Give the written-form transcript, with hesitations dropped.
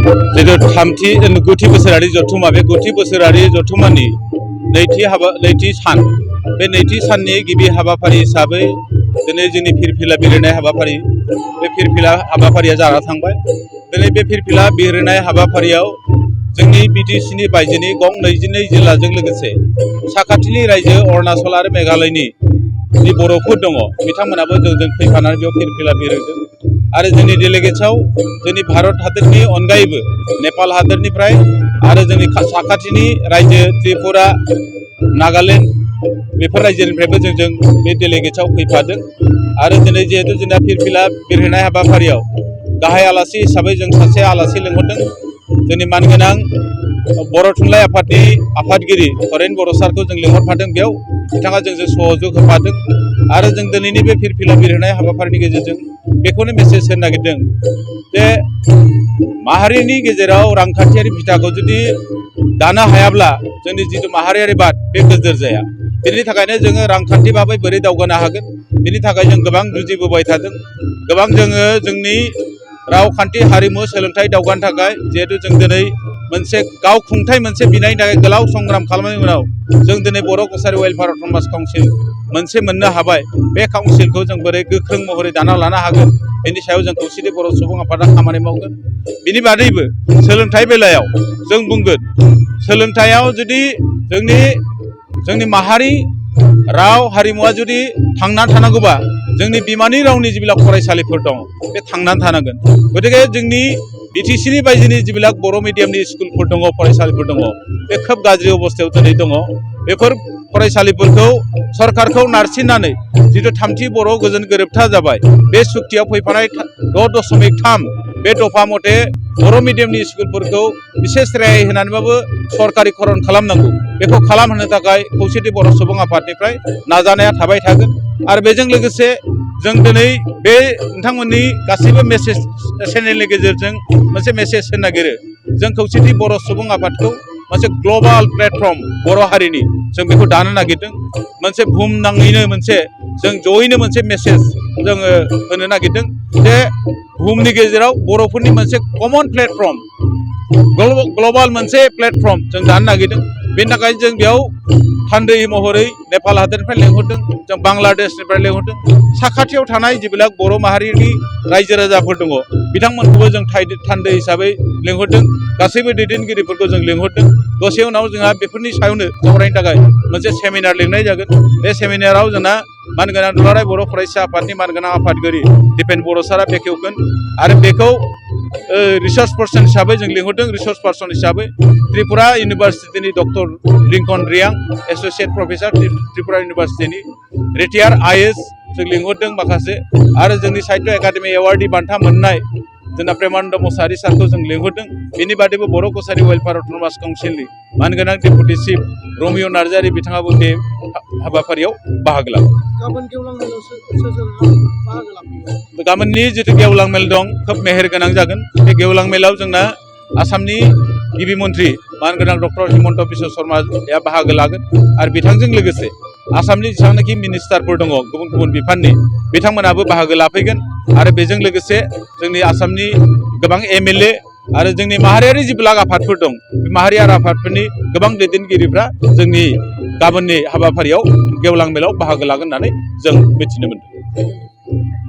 जितु गुथि बोसोरारि जथुम्मा बे गुथि बोसोरारि जथुम्मानि नैथि सान बे नैथि साननि गिबि हाबाफारि हिसाबै दिनै जोंनि फिरफिला बिलिरनाय हाबाफारि बे फिरफिला हाबाफारिया जाना थांबाय। दिनै बे फिरफिला बिलिरनाय हाबाफारियाव जोंनि बिटिसिनि बायजोनि गं 22 जिल्लाजों लोगोसे साखाथिनि रायजो अरुणाचल आरो मेघालयनि जि बर'फोर दङ बिथांमोनाबो जोंजों फैफानानै बेयाव फिरफिला बिलिरदों आरो जोंनि डेलिगेट्सआव जोंनि भारत हादरनि अनगायैबो नेपाल हादरनिफ्राय आरो जोंनि साखाथिनि रायजो त्रिपुरा नागालेण्ड बेफोर रायजोनिफ्रायबो जोंजों बे डेलिगेट्सआव फैफादों आरो दिनै जिहेतु जोंना फिरफिला बिलिरनाय हाबाफारियाव गाहाय आलासि हिसाबै जों सासे आलासि लिंहरदों जोंनि मानगोनां बर' थुनलाइ आफादनि आफादगिरि हरेन बर' सारखौ जों लिंहरफादों। बेयाव बिथाङा जोंजों सहयोग होफादों आरो जों दिनैनि बे फिरफिला बिलिरनाय हाबाफारिनि गेजेरजों बेखौनो मेसेज होनो नागिरदों जे माहारिनि गेजेराव रांखान्थियारि बिथाखौ जुदि दानो हायाब्ला जोंनि जिथु माहारियारि बाद बे गोजोर जाया। बेनि थाखायनो जोङो रांखान्थि भाबै बोरै दावगानो हागोन बेनि थाखाय जों गोबां जुजिबोबाय थादों। गोबां जोङो जोंनि रावखान्थि हारिमु सोलोंथाइ दावगानो थाखाय जिहेतु जों दिनै मोनसे गावखुंथाय मोनसे बिनायनि थाखाय गोलाव संग्राम खालामनायनि उनाव जों दिनै बर' कसारि वेलफेयार अट'नमास काउन्सिल मोनसे मोननो हाबाय। बे काउन्सिलखौ जों बोरै गोख्रों महरै दाना लानो हागोन बेनि सायाव जों खौसेथि बर' सुबुं आफादा खामानि मावगोन। बिनि बादैबो सोलोंथाइ बेलायाव जों बुंगोन सोलोंथाइयाव जुदि जोंनि माहारि राव हारिमुवा जुदि थांनानै थानांगौबा जोंनि बिमानि रावनि जिबिलाक फरायसालिफोर दं बे थांनानै थानांगोन। गतिके जोंनि बिटिसिनि बायजोनि जिबिलाक बर' मिडियामनि स्कुलफोर दङ फरायसालिफोर दङ बे खोब गाज्रि अबस्थायाव दिनै दङ। बेफोर फरायसालिफोरखौ सरकारखौ नारसिननानै जिथु थामथि बर' गोजोन गोरोबथा जाबाय बे सुक्तियाव फैफानाय 6.3 बे दफा मथे बर' मिडियामनि स्कुलफोरखौ बिसेस रेहाय होनानैबाबो सरकारिकरन खालामनांगौ। बेखौ खालामहोनो थाखाय खौसेथि बर' सुबुं आफादनिफ्राय नाजानाया थाबाय थागोन आरो बेजों लोगोसे जों दिनै बे नोंथांमोननि गासैबो मेसेज चेनेलनि गेजेरजों मोनसे मेसेज होनो नागिरो जों खौसेथि बर' सुबुं आफादखौ मोनसे ग्लबाल प्लेटफर्म बर' हारिनि जों बेखौ दानो नागिरदों। मोनसे बुहुमनाङैनो मोनसे जों जयैनो मोनसे मेसेज जोङो होनो नागिरदों जे बुहुमनि गेजेराव बर'फोरनि मोनसे कमन प्लेटफर्म ग्लबाल मोनसे प्लेटफर्म जों दानो नागिरदों। बेनि थाखाय जों बेयाव थान्दै महरै नेपाल हादरनिफ्राय लेंहरदों, जों बांलादेशनिफ्राय लेंहरदों, साखाथियाव थानाय जिबिलाक बर' माहारिनि रायजो राजाफोर दङ बिथांमोनखौबो जों थान्दै हिसाबै लेंहरदों। गासैबो दैदेनगिरिफोरखौ जों लेंहरदों। दसे उनाव जोंहा बेफोरनि सायावनो सावरायनो थाखाय मोनसे सेमिनार लिंनाय जागोन। बे सेमिनाराव जोंना मानगोनां दुलाराय बर' फरायसा आफादनि मानगोनां आफादगिरि दिपेन बर' सारा बेखेवगोन आरो बेखौ रिसार्च पार्सन हिसाबै जों लिंहरदों। रिसार्च पार्सन हिसाबै त्रिपुरा इउनिभार्सिटिनि doctor Lincoln Riang associate professor Tripura इउनिभार्सिटिनि रिटायार IAS जों लिंहरदों माखासे आरो जोंनि साहित्य एकाडेमि एवार्डनि बान्था मोननाय जोंना प्रेमानन्द मोसाहारि सारखौ जों लिंहरदों। बेनि बादैबो बर' कसारि वेलफेयार अट'नमास काउन्सिलनि मानगोनां डेपुटि चिफ रमिय' नार्जारि बिथाङाबो बे हाबाफारियाव बाहागो लागोन। गाबोननि जितु गेवलां मेल दं खोब मेहेरगोनां जागोन। बे गेवलां मेलाव जोंना आसामनि गिबि मन्त्रि मानगोनां डक्टर हिमन्त बिश्व शर्माया बाहागो लागोन आरो बिथांजों लोगोसे आसामनि जेसेबांनाखि मिनिस्टारफोर दङ गुबुन गुबुन बिफाननि बिथांमोनाबो बाहागो लाफैगोन आरो बेजों लोगोसे जोंनि आसामनि गोबां MLA आरो जोंनि माहारियारि जिबिलाक आफादफोर दं बे माहारियारि आफादफोरनि गोबां दैदेनगिरिफ्रा जोंनि गाबोननि हाबाफारियाव गेवलां मेलाव बाहागो लागोन होननानै जों मिथिनो मोनदों।